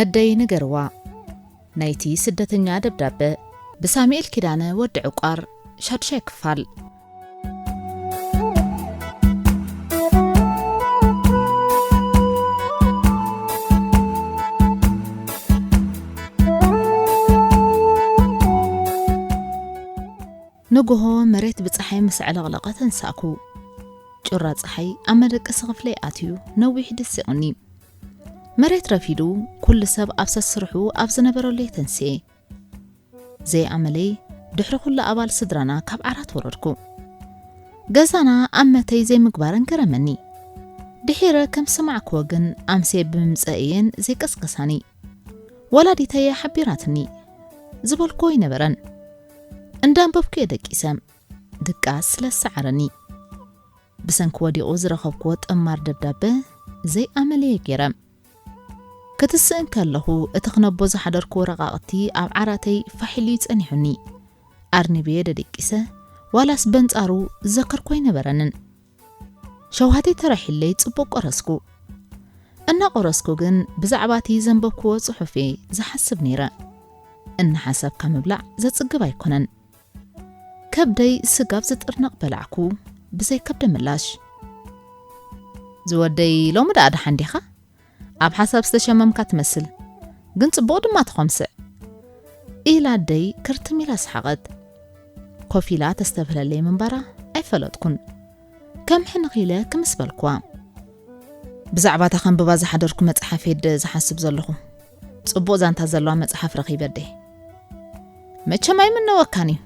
ኣደይ ንገርዋ። ናይቲ ስደተኛ ደብዳበ ብሳሙኤል ኪዳነ ወዲ ዕቋር፣ ሻዱሻይ ክፋል። ንግሆ መሬት ብጸሓይ ምስ ኣዕለቕለቐ ተንሳእኩ። ጩራ ጸሓይ ኣብ መደቀሲ ክፍለይ ኣትዩ ነዊሕ ደሲቑኒ። መሬት ረፊዱ፣ ኩሉ ሰብ ኣብ ሰስርሑ ኣብ ዝነበረሉ እየ ተንስኤ። ዘይኣመለይ፣ ድሕሪ ኩሉ ኣባል ስድራና ካብ ዓራት ወረድኩ። ገዛና ኣብ መተይ ዘይምግባረን ገረመኒ። ድሒረ ከም ዝሰማዕክዎ ግን ኣምስየ ብምምጸእ እየን ዘይቀስቀሳኒ። ወላዲተይ ሓቢራትኒ ዝበልክዎ ኣይነበረን። እንዳንበብኩ እየ ደቂሰ። ድቃስ ስለ ዝሰዓረኒ። ብሰንኪ ወዲቑ ዝረኸብክዎ ጠማር ደብዳበ ዘይኣመለየ ገይረ። ክትስእ እንከለኹ እቲ ክነቦ ዝሓደርኩ ወረቓቕቲ ኣብ ዓራተይ ፋሕ ኢሉ እዩ ጸኒሑኒ። ኣርኒበየ ደደቂሰ፣ ዋላስ በንጻሩ ዝዘከርኩ ኣይነበረንን። ሸውሃተይ ተራሒለይ ጽቡቕ ቆረስኩ። እናቆረስኩ ግን ብዛዕባ እቲ ዘንበብክዎ ጽሑፍ እየ ዝሓስብ ነይረ። እናሓሰብካ ምብላዕ ዘጽግብ ኣይኮነን። ከብደይ ስጋብ ዝጥርነቕ በላዕኩ፣ ብዘይ ከብደ ምላሽ። ዝወደይ፣ ሎሚ ደኣ ደሓን ዲኻ? ኣብ ሓሳብ ዝተሸመምካ ትመስል፣ ግን ጽቡቕ ድማ ትኾምስዕ። ኢላ ኣደይ ክርትም ኢላ ሰሓቐት። ኮፍ ኢላ ተስተብህለለይ ምንባራ ኣይፈለጥኩን። ከም ሕንኽ ኢለ ክምስ በልኩዋ። ብዛዕባ እታ ከንብባ ዝሓደርኩ መጽሓፍ እየ ዝሓስብ ዘለኹ። ጽቡቕ ዛንታ ዘለዋ መጽሓፍ ረኺበ ኣደይ። መቸም ኣይምነወካን እዩ።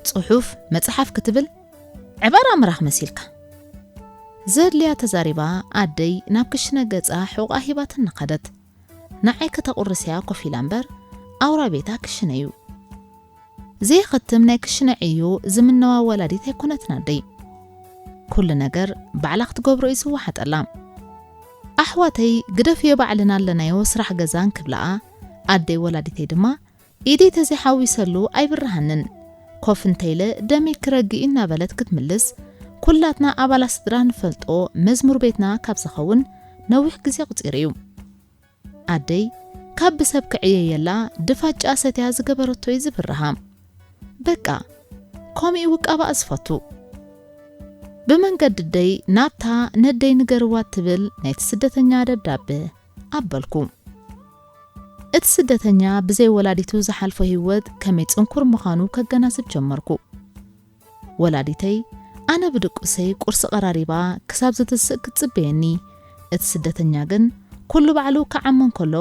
ጽሑፍ፣ መጽሓፍ ክትብል ዕባር ኣምራኽ መሲልካ። ዘድልያ ተዛሪባ ኣደይ ናብ ክሽነ ገጻ ሕቑኣ ሂባትኒ ከደት። ንዓይ ከተቑርስያ ኮፍ ኢላ እምበር፣ ኣውራ ቤታ ክሽነ እዩ። ዘይኸትም ናይ ክሽነ ዕዮ ዝምነዋ ወላዲት ኣይኮነትን ኣደይ። ኩሉ ነገር ባዕላ ክትገብሮ እዩ ዝወሓጠላ። ኣሕዋተይ ግደፍዮ ባዕልና ኣለናዮ ስራሕ ገዛን ክብላኣ፣ ኣደይ ወላዲተይ ድማ ኢደይ ተዘይሓዊሰሉ ኣይብርሃንን። ኮፍ እንተይለ ደመይ ክረግእ እዩ እናበለት ክትምልስ፣ ኩላትና ኣባላት ስድራ ንፈልጦ መዝሙር ቤትና ካብ ዝኸውን ነዊሕ ግዜ ኣቑጺሩ እዩ። ኣደይ ካብ ብሰብ ክዕየየላ ድፋጫ ሰትያ ዝገበረቶ እዩ ዝብርሃ። በቃ፣ ከምኡ እዩ ውቃባኣ ዝፈቱ። ብመንገዲ ኣደይ ናብታ ነደይ ንገርዋ ትብል ናይቲ ስደተኛ ደብዳበ ኣበልኩ። እቲ ስደተኛ ብዘይ ወላዲቱ ዝሓልፎ ህይወት ከመይ ጽንኩር ምዃኑ ከገናዝብ ጀመርኩ። ወላዲተይ ኣነ ብድቁሰይ ቁርሲ ቀራሪባ ክሳብ ዝትስእ ክትጽበየኒ፣ እቲ ስደተኛ ግን ኩሉ ባዕሉ ክዓሞ እንከሎ፣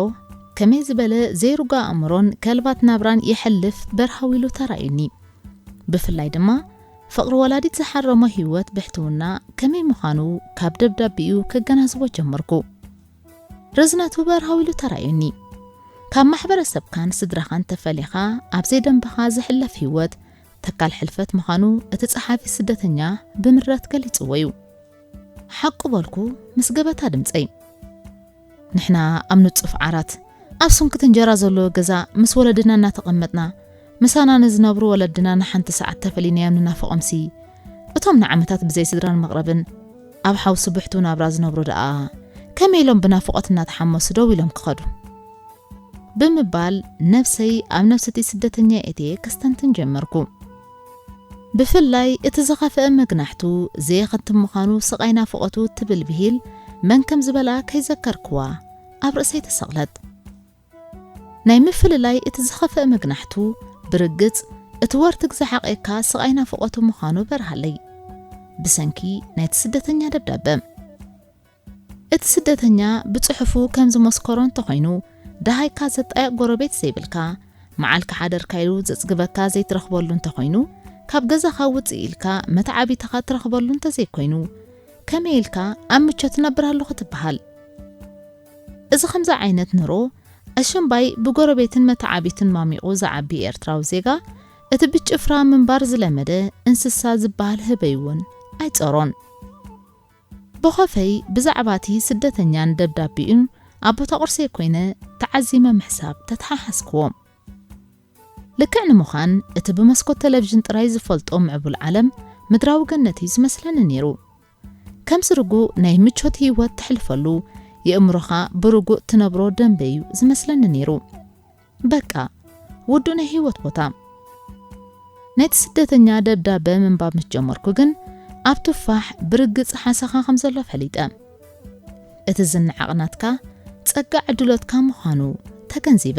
ከመይ ዝበለ ዘይርጉእ ኣእምሮን ከልባት ናብራን የሕልፍ በርሃው ኢሉ ተራእዩኒ። ብፍላይ ድማ ፍቕሪ ወላዲት ዝሓረሞ ህይወት ብሕትውና ከመይ ምዃኑ ካብ ደብዳቤኡ ከገናዝቦ ጀመርኩ። ርዝነቱ በርሃው ኢሉ ተራእዩኒ። ካብ ማሕበረሰብካን ስድራኻን ተፈሊኻ ኣብ ዘይደንበኻ ዝሕለፍ ህይወት ተካል ሕልፈት ምዃኑ እቲ ጸሓፊ ስደተኛ ብምረት ገሊጽዎ እዩ። ሓቁ በልኩ ምስ ገበታ ድምጸይ። ንሕና ኣብ ንጹፍ ዓራት፣ ኣብ ስንኩት እንጀራ ዘለዎ ገዛ ምስ ወለድና እናተቐመጥና፣ ምሳና ንዝነብሩ ወለድና ንሓንቲ ሰዓት ተፈሊናዮም ንናፍቖምሲ፣ እቶም ንዓመታት ብዘይ ስድራን መቕረብን ኣብ ሓውሲ ብሕቱ ናብራ ዝነብሩ ደኣ ከመይ ኢሎም ብናፍቖት እናተሓመሱ ደው ኢሎም ክኸዱ? ብምባል ነብሰይ ኣብ ነብሲ እቲ ስደተኛ እትየ ከስተንትን ጀመርኩ። ብፍላይ እቲ ዝኸፍአ መግናሕቱ ዘየኸትም ምዃኑ ስቓይ ናፍቖቱ ትብል ብሂል መን ከም ዝበላ ከይዘከርክዋ ኣብ ርእሰይ ተሰቕለት። ናይ ምፍልላይ እቲ ዝኸፍአ መግናሕቱ ብርግጽ እቲ ወርትግ ዝሓቐየካ ስቓይ ናፍቖቱ ምዃኑ በርሃለይ። ብሰንኪ ናይቲ ስደተኛ ደብዳበ። እቲ ስደተኛ ብጽሑፉ ከም ዝመስከሮ እንተኾይኑ፣ ደሃይካ ዘጣየቕ ጎረቤት ዘይብልካ፣ መዓልካ ሓደርካ ኢሉ ዘጽግበካ ዘይትረኽበሉ እንተኾይኑ፣ ካብ ገዛኻ ውጽእ ኢልካ መተዓቢትኻ ትረኽበሉ እንተዘይኮይኑ፣ ከመይ ኢልካ ኣብ ምቾት ትነብር ኣለኹ ትበሃል? እዚ ከምዚ ዓይነት ኑሮ፣ ኣሽምባይ ብጎረቤትን መተዓቢትን ማሚቑ ዝዓቢ ኤርትራዊ ዜጋ፣ እቲ ብጭፍራ ምንባር ዝለመደ እንስሳ ዝበሃል ህበይ እውን ኣይጸሮን። ብኸፈይ ብዛዕባ እቲ ስደተኛን ደብዳቤኡን ኣብ ቦታ ቁርሰይ ኮይነ ተዓዚመ ምሕሳብ ተተሓሓዝክዎ። ልክዕ ንምዃን፣ እቲ ብመስኮት ቴሌቪዥን ጥራይ ዝፈልጦ ምዕቡል ዓለም ምድራዊ ገነት እዩ ዝመስለኒ ነይሩ። ከምዚ ርጉእ ናይ ምቾት ህይወት ተሕልፈሉ፣ የእምሮኻ ብርጉእ ትነብሮ ደንበ እዩ ዝመስለኒ ነይሩ። በቃ፣ ውዱእ ናይ ህይወት ቦታ። ናይቲ ስደተኛ ደብዳበ ምንባብ ምስ ጀመርኩ ግን፣ ኣብ ቱፋሕ ብርግጽ ሓሰኻ ከም ዘሎ ፈሊጠ። እቲ ዝነዓቕ ናትካ ጸጋ ዕድሎትካ ምዃኑ ተገንዚበ።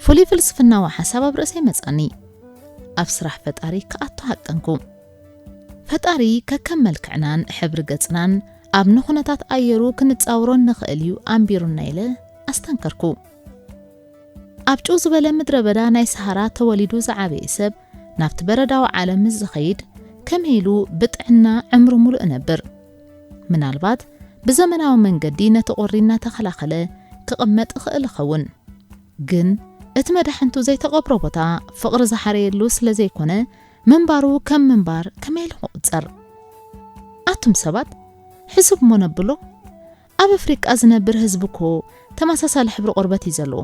ፍሉይ ፍልስፍናዊ ሓሳብ ኣብ ርእሰይ መጻኒ። ኣብ ስራሕ ፈጣሪ ክኣቱ ሃቀንኩ። ፈጣሪ ከከም መልክዕናን ሕብሪ ገጽናን ኣብ ንኹነታት ኣየሩ ክንጻውሮ ንኽእል እዩ ኣንቢሩና ኢለ ኣስተንከርኩ። ኣብ ጭው ዝበለ ምድረ በዳ ናይ ሰሃራ ተወሊዱ ዝዓበየ ሰብ ናብቲ በረዳዊ ዓለም ምስ ዝኸይድ ከመይ ኢሉ ብጥዕና ዕምሩ ሙሉእ እነብር? ምናልባት ብዘመናዊ መንገዲ ነቲ ቁሪ እናተኸላኸለ ክቕመጥ ይኽእል ይኸውን። ግን እቲ መዳሕንቱ ዘይተቐብሮ ቦታ ፍቕሪ ዝሓረየሉ ስለ ዘይኮነ ምንባሩ ከም ምንባር ከመይ ኢሉ ክቑጸር? ኣቱም ሰባት፣ ሕስብ እሞ ነብሎ። ኣብ ኣፍሪቃ ዝነብር ህዝቢ እኮ ተመሳሳሊ ሕብሪ ቆርበት እዩ ዘለዎ።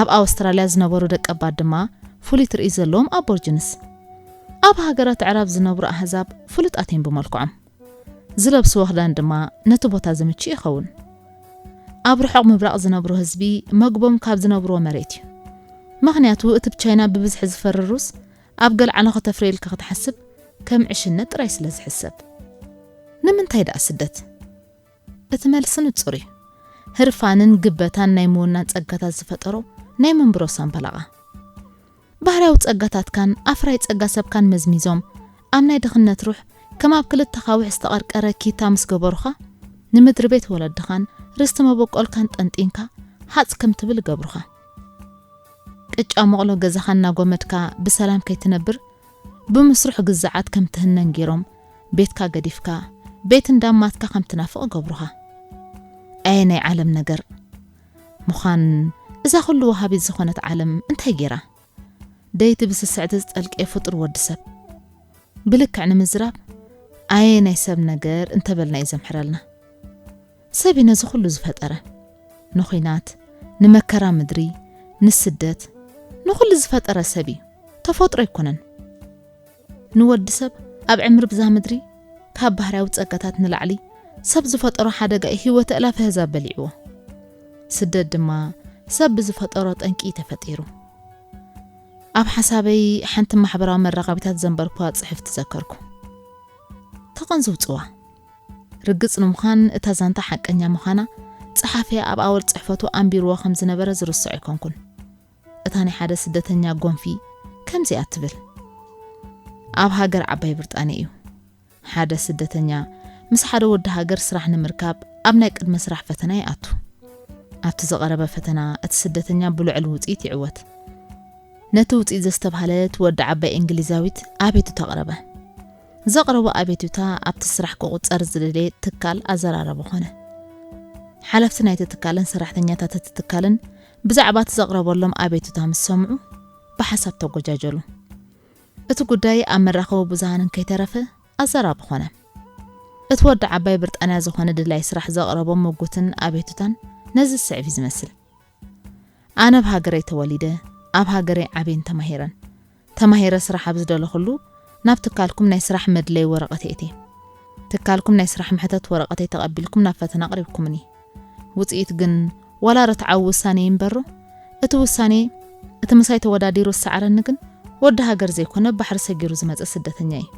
ኣብ ኣውስትራልያ ዝነበሩ ደቀባት ድማ ፍሉይ ትርኢት ዘለዎም ኣቦርጅንስ። ኣብ ሃገራት ኣዕራብ ዝነብሩ ኣህዛብ ፍሉጣት እዮም ብመልክዖም። ዝለብስዎ ክዳን ድማ ነቲ ቦታ ዝምችእ ይኸውን። ኣብ ርሑቕ ምብራቕ ዝነብሩ ህዝቢ መግቦም ካብ ዝነብርዎ መሬት እዩ። ምኽንያቱ እቲ ብቻይና ብብዝሒ ዝፈሪ ሩዝ ኣብ ገልዓሎ ከተፍርዮ ኢልካ ክትሓስብ ከም ዕሽነት ጥራይ ስለ ዝሕሰብ። ንምንታይ ደኣ ስደት? እቲ መልሲ ንጹር እዩ። ህርፋንን ግበታን ናይ ምውናን ጸጋታት ዝፈጠሮ ናይ መንብሮ ሳምበላቓ። ባህርያዊ ጸጋታትካን ኣፍራይ ጸጋ ሰብካን መዝሚዞም ኣብ ናይ ድኽነት ሩሕ ከም ኣብ ክልተ ካውሕ ዝተቐርቀረ ኪታ ምስ ገበሩኻ፣ ንምድሪ ቤት ወለድኻን ርስቲ መበቆልካን ጠንጢንካ ሃጽ ከም ትብል ይገብሩኻ። ቅጫ መቕሎ ገዛኻ እናጎመድካ ብሰላም ከይትነብር፣ ብምስርሑ ግዛዓት ከም ትህነን ገይሮም ቤትካ ገዲፍካ ቤት እንዳማትካ ከም ትናፍቕ ይገብሩኻ። ኣየ ናይ ዓለም ነገር! ምዃን እዛ ኩሉ ወሃቢት ዝኾነት ዓለም እንታይ ገይራ? ደይቲ ብስስዕቲ ዝጠልቀየ ፍጡር ወዲ ሰብ። ብልክዕ ንምዝራብ፣ ኣየ ናይ ሰብ ነገር እንተበልና እዩ ዘምሕረልና። ሰብ እዩ ነዚ ኩሉ ዝፈጠረ። ንኹናት፣ ንመከራ ምድሪ፣ ንስደት፣ ንኹሉ ዝፈጠረ ሰብ እዩ። ተፈጥሮ ኣይኮነን። ንወዲ ሰብ ኣብ ዕምሪ ብዛ ምድሪ ካብ ባህርያዊ ጸጋታት ንላዕሊ ሰብ ዝፈጠሮ ሓደጋ እዩ ህይወት ኣእላፍ ኣህዛብ በሊዕዎ። ስደት ድማ ሰብ ብዝፈጠሮ ጠንቂ እዩ ተፈጢሩ። ኣብ ሓሳበይ ሓንቲ ማሕበራዊ መራኸቢታት ዘንበርኩዋ ጽሑፍ ተዘከርኩ። ተቐንዝውጽዋ። ርግጽ ንምዃን እታ ዛንታ ሓቀኛ ምዃና ጸሓፊያ ኣብ ኣወል ጽሕፈቱ ኣንቢርዋ ከም ዝነበረ ዝርስዖ ኣይኮንኩን። እታ ናይ ሓደ ስደተኛ ጎንፊ ከምዚኣ ትብል። ኣብ ሃገር ዓባይ ብሪጣንያ እዩ። ሓደ ስደተኛ ምስ ሓደ ወዲ ሃገር ስራሕ ንምርካብ ኣብ ናይ ቅድመ ስራሕ ፈተና ይኣቱ። ኣብቲ ዝቐረበ ፈተና እቲ ስደተኛ ብልዑል ውጽኢት ይዕወት። ነቲ ውጽኢት ዘስተብሃለት ወዲ ዓባይ እንግሊዛዊት ኣቤቱታ ኣቕረበ። ዘቕረቦ ኣቤቱታ ኣብቲ ስራሕ ክቑጸር ዝደለየ ትካል ኣዘራራቢ ኾነ። ሓለፍቲ ናይቲ ትካልን ሰራሕተኛታት እቲ ትካልን ብዛዕባ እቲ ዘቕረበሎም ኣቤቱታ ምስ ሰምዑ ብሓሳብ ተጎጃጀሉ። እቲ ጉዳይ ኣብ መራኸቢ ብዙሃን እንከይተረፈ ኣዘራቢ ኾነ። እቲ ወዲ ዓባይ ብሪጣንያ ዝኾነ ድላይ ስራሕ ዘቕረቦ ምጉትን ኣቤቱታን ነዚ ዝስዕብ እዩ ዝመስል። ኣነ ኣብ ሃገረይ ተወሊደ፣ ኣብ ሃገረይ ዓብየን ተማሂረን። ተማሂረ ስራሕ ኣብ ዝደለኹሉ ናብ ትካልኩም ናይ ስራሕ መድለይ ወረቐት የእትየ። ትካልኩም ናይ ስራሕ መሕተት ወረቐተይ ተቐቢልኩም ናብ ፈተና ኣቕሪብኩምኒ። ውጽኢት ግን ዋላ ርትዓዊ ውሳኔ ይንበሮ፣ እቲ ውሳኔ እቲ ምሳይ ተወዳዲሩ ዝሰዓረኒ ግን ወዲ ሃገር ዘይኮነ ባሕሪ ሰጊሩ ዝመጸ ስደተኛ እዩ።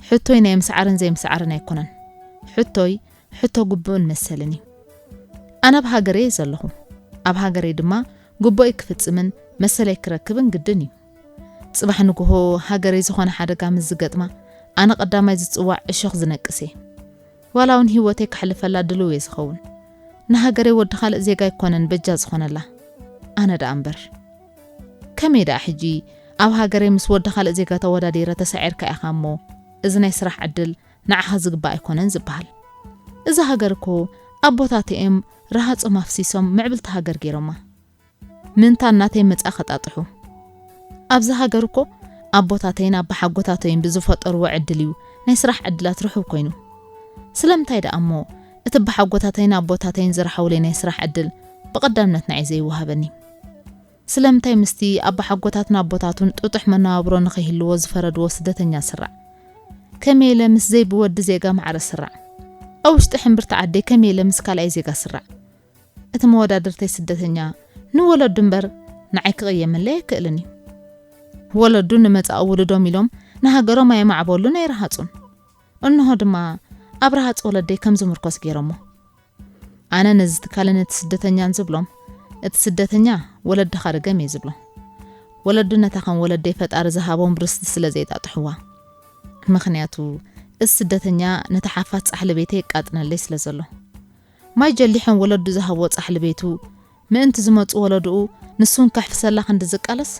ሕቶይ ናይ ምስዓርን ዘይምስዓርን ኣይኮነን። ሕቶይ ሕቶ ግቡእን መሰልን እዩ። ኣነ ኣብ ሃገረይ እየ ዘለኹ። ኣብ ሃገረይ ድማ ግቡእይ ክፍጽምን መሰለይ ክረክብን ግድን እዩ። ጽባሕ ንግሆ ሃገረይ ዝኾነ ሓደጋ ምስ ዝገጥማ ኣነ ቀዳማይ ዝጽዋዕ እሾኽ ዝነቅስ እየ። ዋላ እውን ህይወተይ ከሕልፈላ ድልው እየ ዝኸውን። ንሃገረይ ወዲ ካልእ ዜጋ ኣይኮነን በጃ ዝኾነላ። ኣነ ደኣ እምበር። ከመይ ደኣ ሕጂ ኣብ ሃገረይ ምስ ወዲ ካልእ ዜጋ ተወዳዲረ ተሳዒርካ ኢኻ እሞ እዚ ናይ ስራሕ ዕድል ንዓኻ ዝግባእ ኣይኮነን ዝበሃል? እዛ ሃገር እኮ ኣቦታተይ እዮም ረሃጾም ኣፍሲሶም ምዕብልቲ ሃገር ገይሮማ። ምእንታን ናተይ መጻ ከጣጥሑ። ኣብዚ ሃገር እኮ ኣቦታተይን ኣባሓጎታተይን ብዝፈጠርዎ ዕድል እዩ ናይ ስራሕ ዕድላት ርሑብ ኮይኑ። ስለምንታይ ደኣ እሞ እቲ ኣባሓጎታተይን ኣቦታተይን ዝረሓውለይ ናይ ስራሕ ዕድል ብቐዳምነት ንዓይ ዘይወሃበኒ? ስለምንታይ ምስቲ ኣባሓጎታትን ኣቦታቱን ጥጡሕ መነባብሮ ንኸይህልዎ ዝፈረድዎ ስደተኛ ስራዕ? ከመይ ኢለ ምስ ዘይብወዲ ዜጋ ማዕረ ስራዕ? ኣብ ውሽጢ ሕምብርቲ ዓደይ ከመይ ኢለ ምስ ካልኣይ ዜጋ ስራዕ? እቲ መወዳድርተይ ስደተኛ ንወለዱ እምበር ንዓይ ክቕየመለይ ኣይክእልን እዩ። ወለዱ ንመጻኢ ውሉዶም ኢሎም ንሃገሮም ኣየማዕበሉን ኣይረሃጹን። እንሆ ድማ ኣብ ረሃጽ ወለደይ ከም ዝምርኮስ ገይሮሞ። ኣነ ነዚ ትካልን እቲ ስደተኛን ዝብሎም፣ እቲ ስደተኛ ወለድኻ ርገም እየ ዝብሎ። ወለዱ ነታ ከም ወለደይ ፈጣሪ ዝሃቦም ርስቲ ስለ ዘይጣጥሕዋ። ምኽንያቱ እቲ ስደተኛ ነቲ ሓፋት ጻሕሊ ቤተይ የቃጥነለይ ስለ ዘሎ። ማይ ጀሊሖም ወለዱ ዝሃብዎ ጻሕሊ ቤቱ ምእንቲ ዝመጹ ወለድኡ ንሱን ከሕፍሰላ ክንዲ ዝቃለስ፣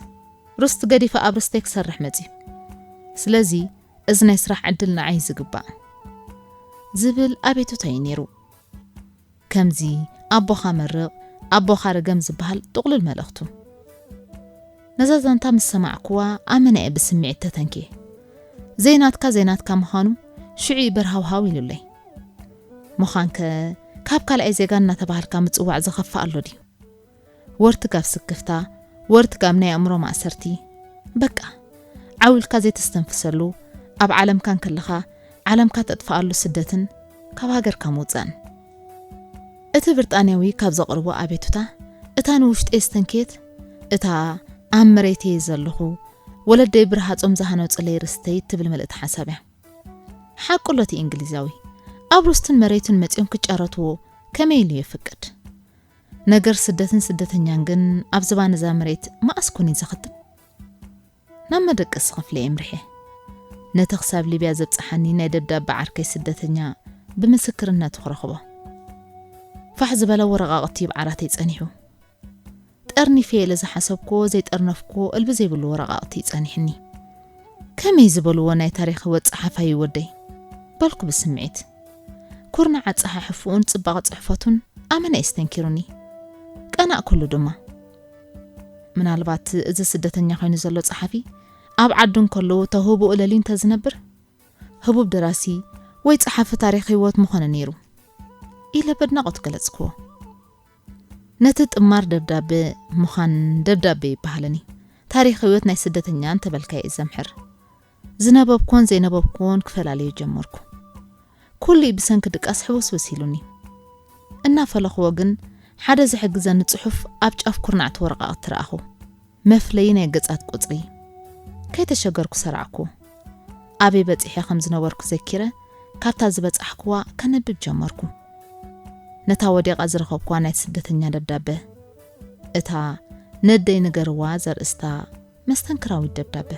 ርስቲ ገዲፈ ኣብ ርስተይ ክሰርሕ መጺኡ። ስለዚ እዚ ናይ ስራሕ ዕድል ንዓይ ዝግባእ ዝብል ኣቤቱታ እዩ ነይሩ። ከምዚ ኣቦኻ መርቕ ኣቦኻ ርገም ዝበሃል ጥቕሉል መልእኽቱ። ነዛ ዛንታ ምስ ሰማዕኩዋ ኣመና እየ ብስምዒት ተተንክየ። ዘይናትካ ዘይናትካ ምዃኑ ሽዑ ይበር ሃውሃው ኢሉለይ። ምዃንከ ካብ ካልኣይ ዜጋ እናተባህልካ ምጽዋዕ ዝኸፍእ ኣሎ ድዩ? ወርትጋብ ስክፍታ፣ ወርትጋብ ናይ ኣእምሮ ማእሰርቲ። በቃ ዓው ኢልካ ዘይተስተንፍሰሉ፣ ኣብ ዓለምካ እንከለኻ ዓለምካ ተጥፍኣሉ ስደትን ካብ ሃገርካ ምውጻእን። እቲ ብሪጣንያዊ ካብ ዘቕርቦ ኣቤቱታ፣ እታ ንውሽጠይ ዝተንክየት፣ እታ ኣብ መሬተይ ዘለኹ፣ ወለደይ ብርሃጾም ዝሃነጹለይ ርስተይ ትብል ምልእቲ ሓሳብ እያ። ሓቁ ኣሎ እቲ እንግሊዛዊ፣ ኣብ ርስትን መሬቱን መጺኦም ክጫረትዎ ከመይ ኢሉ የፍቅድ? ነገር ስደትን ስደተኛን ግን ኣብ ዝባን እዛ መሬት መኣስ ኮን እዩ ዘኽትም? ናብ መደቀሲ ክፍሊ እምርሐ። ነቲ ክሳብ ሊብያ ዘብጽሓኒ ናይ ደብዳበ ዓርከይ ስደተኛ ብምስክርነቱ ክረኽቦ። ፋሕ ዝበለ ወረቓቕቲ ይብዓራተይ ጸኒሑ። ጠርኒፈ ኢለ ዝሓሰብክዎ ዘይጠርነፍክዎ እልቢ ዘይብሉ ወረቓቕቲ ጸኒሕኒ። ከመይ ዝበልዎ ናይ ታሪኽ ህይወት ጸሓፋይ እዩ ወደይ? በልኩ ብስምዒት። ኩርናዕ ኣጸሓሕፍኡን ጽባቐ ጽሕፈቱን ኣመና እዩ ኣስተንኪሩኒ። ቀናእኩሉ ድማ። ምናልባት እዚ ስደተኛ ኮይኑ ዘሎ ጸሓፊ ኣብ ዓዱ እንከሎ ተውህቦኡ ለልዩ እንተዝነብር፣ ህቡብ ደራሲ ወይ ጸሓፊ ታሪኽ ህይወት ምኾነ ነይሩ ኢለ በድናቖት ገለጽክዎ። ነቲ ጥማር ደብዳበ ምዃን ደብዳበ ይበሃለኒ። ታሪኽ ህይወት ናይ ስደተኛ እንተበልካዮ እዩ ዘምሕር። ዝነበብኩዎን ዘይነበብኩዎን ክፈላለዩ ጀመርኩ። ኩሉ ብሰንኪ ድቃስ ሕውስውስ ኢሉኒ። እናፈለኽዎ ግን ሓደ ዝሕግዘኒ ጽሑፍ ኣብ ጫፍ ኩርናዕቲ ወረቓቕቲ ረኣኹ። መፍለዪ ናይ ገጻት ቁጽሪ። ከይተሸገርኩ ሰራዕኩ። ኣበይ በጺሐ ከም ዝነበርኩ ዘኪረ፣ ካብታ ዝበጻሕኩዋ ከነብብ ጀመርኩ። ነታ ወዲቓ ዝረኸብኩዋ ናይ ስደተኛ ደብዳበ። እታ ነደይ ንገርዋ ዘርእስታ መስተንክራዊት ደብዳበ።